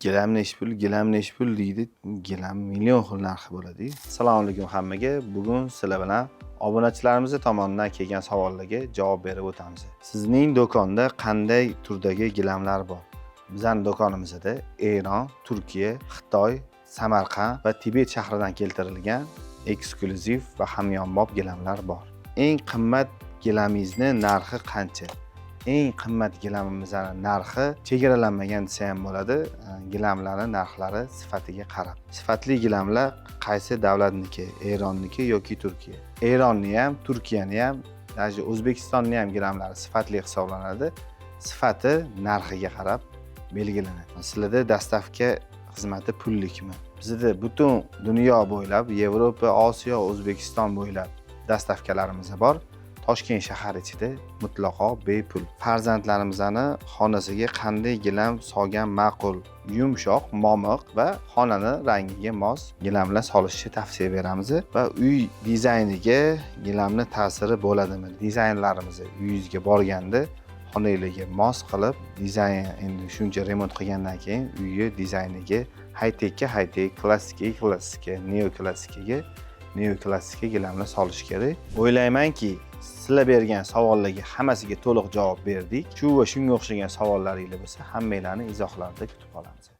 Gilam nechi pul, gilam nechi pul deydi. Gilam million xil narxi bo'ladi. Assalomu alaykum hammaga. Bugun sizlar bilan obunachilarimiz tomonidan kelgan savollarga javob berib o'tamiz. Sizning do'konda qanday turdagi gilamlar bor? Bizning do'konimizda Eron, Turkiya, Xitoy, Samarqand va Tibet shahridan keltirilgan eksklyuziv va hamyonbop gilamlar bor. Eng qimmat gilamingizni narxi qancha? Eng qimmat gilamimizni narxi chegaralanmagan desa ham bo'ladi. Gilamlarni narxlari sifatiga qarab. Sifatli gilamlar qaysi davlatniki? Eronniki yoki Turkiya? Eronni ham, Turkiyani ham, даже O'zbekistonni ham gilamlari sifatli hisoblanadi. Sifati narxiga qarab belgilanadi. Sizlarda доставка xizmati pullikmi? Bizda butun dunyo bo'ylab, Yevropa, Osiyo, O'zbekiston bo'ylab доставка larimiz bor. Toshkent shahar ichida mutlaqo bepul. Farzandlarimizni xonasiga qanday gilam solgan ma'qul? Yumshoq, momiq va xonani rangiga mos gilamlar solishni tavsiya beramiz va uy dizayniga gilamni ta'siri bo'ladimi? Dizaynlarimiz uyingizga borganda xonanglarga mos qilib dizayn, endi shuncha remont qilgandan keyin uyni dizayniga high-techga high-tech, klassikaga klassika, neoklassikaga neoklassika gilamlar solish kerak. O'ylaymanki, sizlar bergan savollarga hammasiga to'liq javob berdik. Shu va shunga o'xshagan savollaringlar bo'lsa, hammanglarni izohlarda kutib qolamiz.